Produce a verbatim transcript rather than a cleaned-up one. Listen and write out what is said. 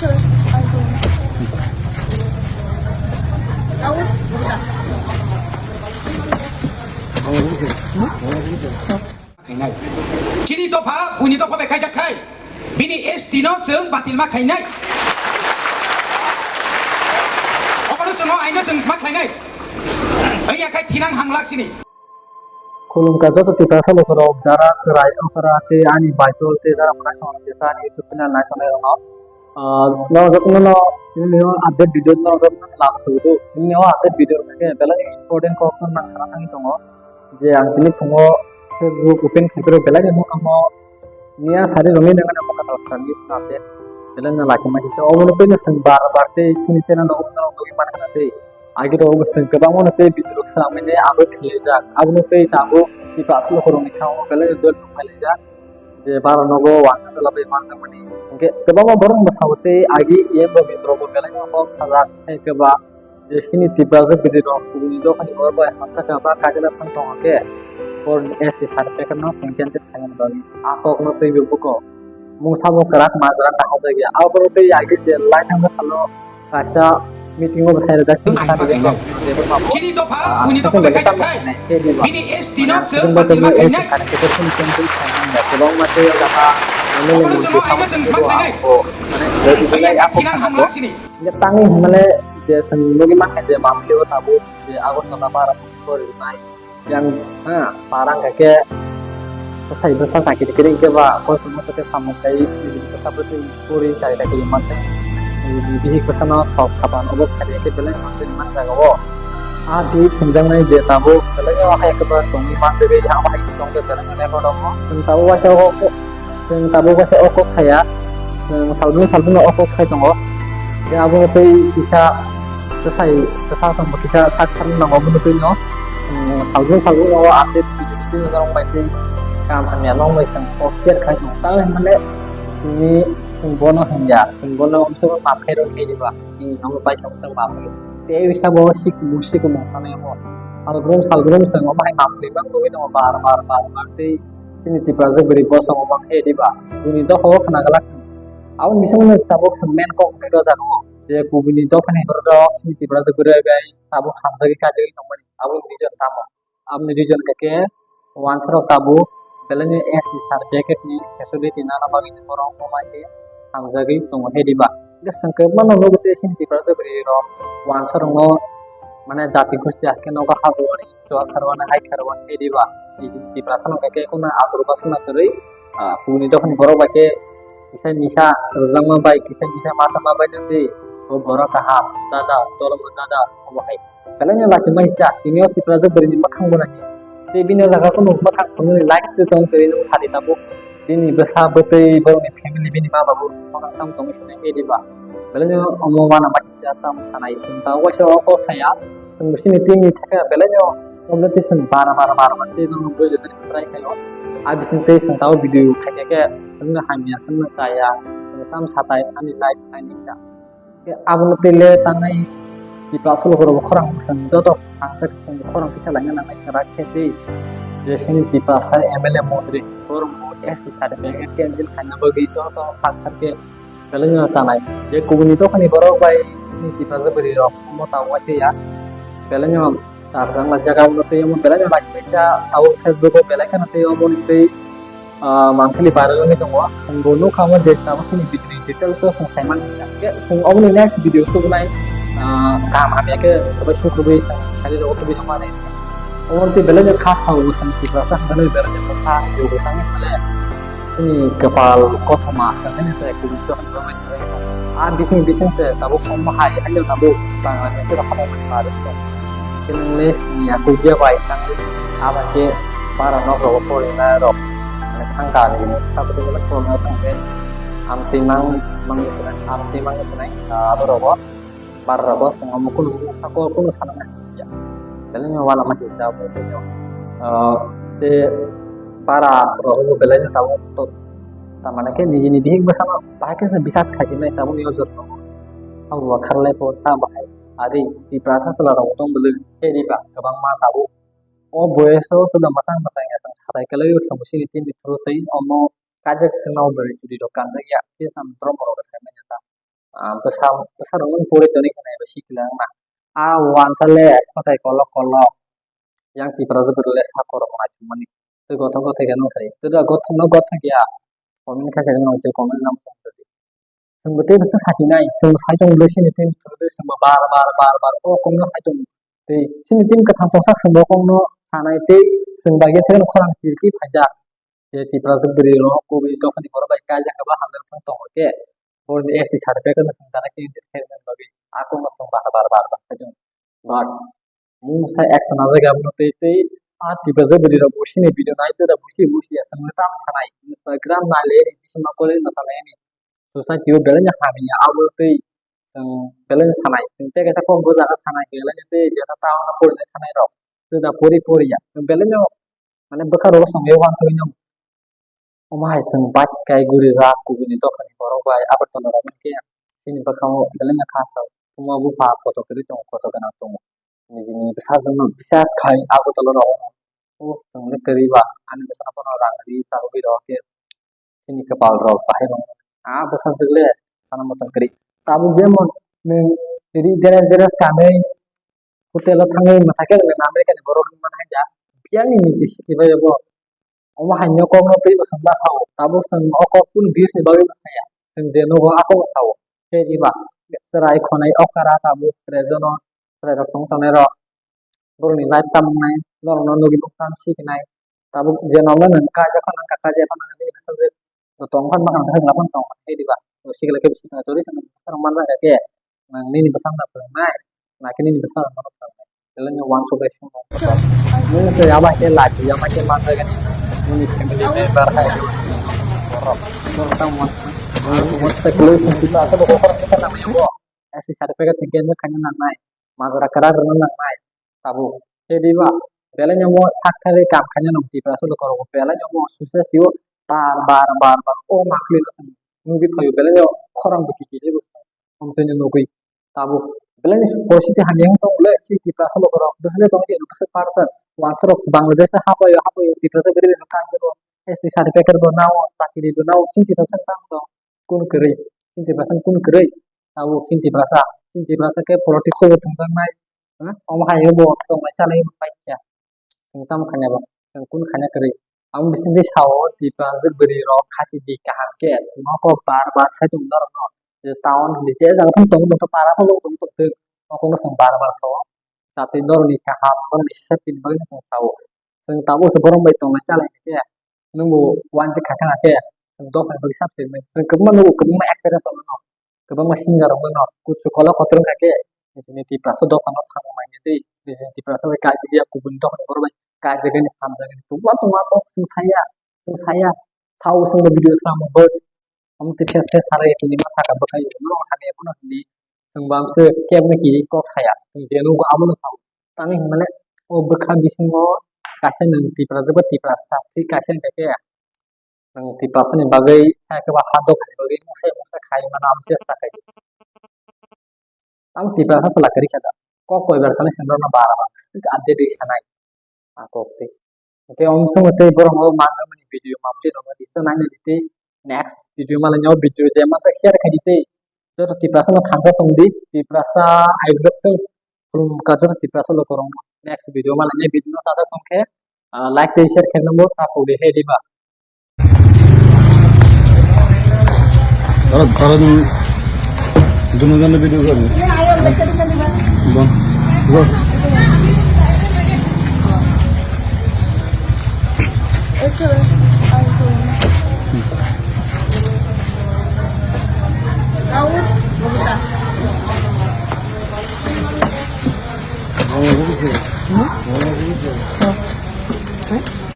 Chini dopha, buini dopha bai kaijak khai. Bini S T no chwng batil ma khainai. Obono chwng o aino chwng ma khlainai. Wngya khai thinang hamlak sini. Khulumkha joto Tiprasa lukurok, jara chwrai okra tei ani baitol tei jara khwnaisong je ta ani YouTube channel nai tongnai rokno. Ah, no jotono no tini o update video no jotono lam sudu. Tini o update video khe belai important kok no nang sana thangwi tongo. Je ang tini phungo Facebook open khai phiro belai no nokamo miya sari rongwi nang nang mokha tala thani update. Belai no laki masi se obono tei no seng bar bar tei sini channel no obono rok bagwi man kana tei. Agi rok bo seng kwbangma no tei video rok samani abo khlaijak. Abono tei tabuk Tiprasa lukurokni kha o belai no join rok khlaijak. Je bara nogo wansa chwla bai manjakmani. Hwnkhe kwbangma borok no sao tei agi E M Robindra bo belai no kok sajak, tei khe ba je chini Tiprasa bwrwi rok kubuni dophani borok bai hamjakma ba kajila thang tongo khe borokni S T certificate no chwng cancel khaina bagwi a kok no twiwi buko mungsa bo kwrak majra kahajak ya. Aboro tei agi je lai thangma salo kaisa meeting o bwsai rwjak. Chwng ang sani bagwi bai. Chini dopha, ah, buini dopha bai kaijak khai. Bini S T no chwng batil ma khainai. Kwbangma tei o jaga M L A mantri tamo chwng bo ang bo, mane, ready belai wngya khe thinang hamlak sini. Hingke tangwi hwnmale je chwng nugwi mankha je mamli o tabuk je Agartala bara pori rinai. Yang, ha, parang kake bwsai bwsa chakiri kiri hingke ba kosong no kake samung kai bwsa bwsai pori chari chakiri manteng. Bihik bwsano thok sapan obo kari khe belai manteng man jaga o. A bihik hwnjaknai je tabuk belai o hai khe ba tongwi mantwi yang hai tongkhe belai no record o. Chwng tabuk waisa o Chwng tabuk waisa o kok khaya, chwng salbrum salbrum no o kok khai tongo. Tei abono tei kisa bwsai bwsa tongbo kisa sak thar nango abono tei no. Chwng salbrum salbrum no o update video twi no norok bai tei kaham hamya norok bai chwng o share khai tongo. Tamo hinmale tini chwng bono hamya, chwng bono omsoro maap khai rw khe diba, tini nogo bai tongo chwng maap khai. Tei bisa bo sik bo sik mo thani mo. Salbrum salbrum chwng omo hai maap khai ma nugwi tongo bar bar bar bar tei. Chini Tiprasa bwrwi bosongo mang khe diba? Bini dophao khna glak sini. Aboni bisingno tabuk chwng main kok hwnkhe dojago. Je kubuni dophani borok rok chini Tiprasa bwrwi bai tabuk hamjagwi kajagwi tongmani. Aboni reason tamo? Aboni reason khe khe wansarok tabuk belai no S T certificate ni facility nana bagwi borok omo hai khe hamjagwi tongo khe diba? Hwnkhe chwng khe mano nugo tei chini Tiprasa bwrwi rok wansarokno mane jati gosti hakhe nogo habwani. Chuak kharwani, hai kharwani, tei diba? Tei Tiprasa no khe kheno atur bwswk na kwrwi, ah, kubuni dophani borok bai khe kisa misa rwjakma bai, kisa misa ma sama bai no tei o borok kaham, dada, tolomni dada, obo hai. Belai no lachimani sa, tini o Tiprasa bwrwini mwkhang bo nai. Tei bini o jaga kheno mwkhang phunuknwi like twi tong kwrwi no sadi tabuk. Bini bwsa bwtwi borokni family bini ma babu mwkhang tamo tongwi sinai tei diba? Belai no omo uanama kisa tamo sanai. Chwng tabuk waisa o kok saya. Chwng bisingni team ni thaka belai no omo tei chwng bar bar bar bar tei no bujui try khaio. A bising tei chwng tabuk video khaikhe khe chwngno hamya chwngno chaya chwng tamo satai ani life ani kha. Abono tei le tangnai Tiprasa lukurokbo khorang bwswng joto thangsa khorang kisa laina nangnai kwrak khe tei je chini Tiprasa M L A montri borokbo S T certificate cancel khaina bagwi joto sak sak khe belai no chanai. Je kubuni dophani borok bai chini Tiprasa bwrwi rok omo ta waisa ya belai no Char jang la jaga ulo tei omo belai no lagi kaisa abo Facebook o belai kheno tei omo ni tei, ah, mangpili viral wngwi tongo. Ang bo nukha omo je tabuk chini bikri details o chwng sai man kha. Khe chwng omo ni next video sugunai, ah, kaham hamya khe sabai sukrubui chwng khairok o tubui tongmani. Omo tei belai no kha sao bo chwng Tiprasa hwnkhai belai no kha hamya bo tangwi sale. Chini kwpal kothoma hwnkhai no chwng kubui tongmani. A bising bising se tabuk omo hai haino tabuk Bangladesh rok hamya mani ma rwkha. English ni yakugya bai tangwi aba khe bara nok rogo porina rok mane thangka ni bini sabo tei porina thangkhe amtwi mang mang ni swnai amtwi mang ni swnai abo rogo bara rogo chwng omo kunu sako kunu sana nai ya belai no wala ma kisa bo tei no tei bara rogo belai no tabuk to tamane khe niji ni bihik bwsano bahai khe bisas khai nai tabuk ni ojor rogo. Abo bo kharlai pho sa bahai. Ari, Tiprasa chwla rok tong bwlwi, tei riba kwbangma tabuk. O boyes o chwla mwchang mwchang ya chwng satai kwlaiwi chwng sini team ni through tei omo kajak swngna o bwrwi churi rok kanjak ya, tei sam drop rok sai manya ta. Ah, bwsa, bwsa rok no pori toni khna eba sikla wngna. Ah, wansa le khosai kolok kolok. Yang Tipra jwk le sa korok nai thumani. Tei gothok gothok khe nung sai. Tei da gothok no gothok ya. Comment kha khe nung je comment nang song tadi. Sung bo tei bwsa sasi nai. Sung sai tong le sini team thuru de sung bo bar bar bar bar o kong no sai tong. Tei sini team kwthang tongsak sung bo kong no sanai tei sung bagwi thai khorang chirki phaijak. Je Tipra jwk bwrwi rok kubui dophani borok bai kaijak khe ba hamjak thang tongo khe. Boroni S T certificate no sung dana khe inject khe nang bagwi. Ako no sung bar bar bar bar khe jung. But mungsa action na jaga abono tei tei a Tipra jwk bwrwi rok busi ni video nai tei da busi busi ya sung tam sanai Instagram nai le ni bisi ma kole no sanai ni. Society o belai no hamya abo tei chwng belai no sanai. Chwng tei kaisa kok bo jaga sanai belai no tei jeta town o porinai thanai rok. Tei da pori pori ya. Chwng belai no mane bwkha rogo song yo wansugwi no. Omo hai chwng bike kai guri jak kubuni dophani borok bai Agartala rok hwnkhe chini bwkha o belai no kha sao. Omo bupha kotor kwrwi tongo, kotor gwnang tongo. Nijini bwsajwk no bisas khai Agartala rok o chwng le kwrwi ba ani bwsano bono rang ri cha rwgwi rw khe. Chini kwpal rok bahai rok. Ah, bwsajwk le sana motom kwrwi. Tabuk jemon nwng ri deres deres kanwi hotel o thangwi mwsakhe nwng America ni borok wngmani hai ya. Phiya nini bisi kibai bo. Omo hai no kok no twi bo swngma sao. Tabuk chwng o kok kunu views ni bagwi bo saya. Chwng je nugo a kok no sao. Tei riba chwrai khonai okra tabuk rejono chwrai rok tong tongnai rok. Borokni life tamo wngnai, norokno nugwi nuk tam sikinai. Tabuk je nokno nwng kaijak phano wngkha, kaijak phano wngkha, bini bwsajwk bo tong phano bwkhano bwsajwk laphano tong phano tei diba? Bo sikla khe bisi tongthok rwi chwng bwsarok manjak khe nwng nini bwsano da phwrwngnai, nakhe nini bwsarokno phwrwngnai. Belai no uansuk bai swngo. Nwng se abo hai khe life ya, abo hai khe manjagani. Nini family member hai borok. Borok tamo uansuk. Uansuk bai kwlwi chwng sita aswk bo bokhorok khe tamo ya bo. S T certificate chwng cancel khaina nangnai, majra kwrak rwna nangnai, tabuk. Tei diba, belai no omo sak thaiwi kam khaina nung Tiprasa lukurok belai no omo success twiwi bar bar bar bar o makhwlwi no chwng nugwi phaio, belai no khorang bo kikiui bo chwng omtwi no nugwi. Tabuk belai no poristiti hamya wng tong le, chini Tiprasa lukurok bwswk le tong phano bwswk percent, wansuk rok Bangladesh hapaio, hapaio Tiprasa bwrwi bai no kanjuro, S T certificate bo nao, chakri bo nao, chini Tiprasa tamo tong. Kun kwrwi, chini Tiprasa kun kwrwi, abo chini Tiprasa, chini Tiprasa khe politics o bo tongjaknai, ha? Omo hai bo tongnai chanai bai kha, chwng tamo khaina bo, chwng kun khaina kwrwi. Amo bisingtwi sao Tiprasa bwrwi rok khasi di kaham khe, chwng kok bar bar sai tongo norokno, je town hwnwi je jaga phano tongo, para phano tongo, tongo, tongo, tongo, chwng bar bar sao, jatwi norokni kaham, norokni safety ni bagwi chwng sao. Chwng tabuk se borok bai tongnai chalai khe, nwng bo uansuk kha khe, chwng dophani bagwi sab se mani. Chwng kwbangma nugo, kwbangma actress rok no, kwbangma singer rok no, kuchuk kolok kotor wngkha khe, nini Tiprasa dophano samung nangya tei, nini Tiprasa bai kaijagya, kubun dophani borok bai kaijagani, hamjagani, tongma tongma kok chwng saya, chwng saya, sao chwngno video samung bo. Omo twi face face salai tini ma saka bwkhai norok hamya phano hindi. Chwng bamse kebni kiui kok saya. Chwng je nugo abono sao. Tangwi hinmale o bwkha bisingo kaisa nwng Tiprasa bo Tiprasa twi kaisa wngkha khe. Nwng Tiprasani bagwi khe ba ha dophani bagwi mungsa mungsa khai mano amo chesta khai di. Tamo Tiprasa chwla kwrwi kha da. Kok koibar sani sengno no bara ba. Update ri sanai. A kok tei. Hwnkhe omo chwngno tei borok no manjakmani video mamtwi rok no tisa naina di tei next video malai no video je manjak share khai di tei. Joto Tiprasa no thansa tong di, Tiprasa aibwk tong khulum ka joto Tiprasa lukurok no. Next video malai no video no sajak tong khe, ah, like tei share khai nang bo ta kok di he di ba. Aro, aro dum, dum jana video kar. Bon, bon. Hmm?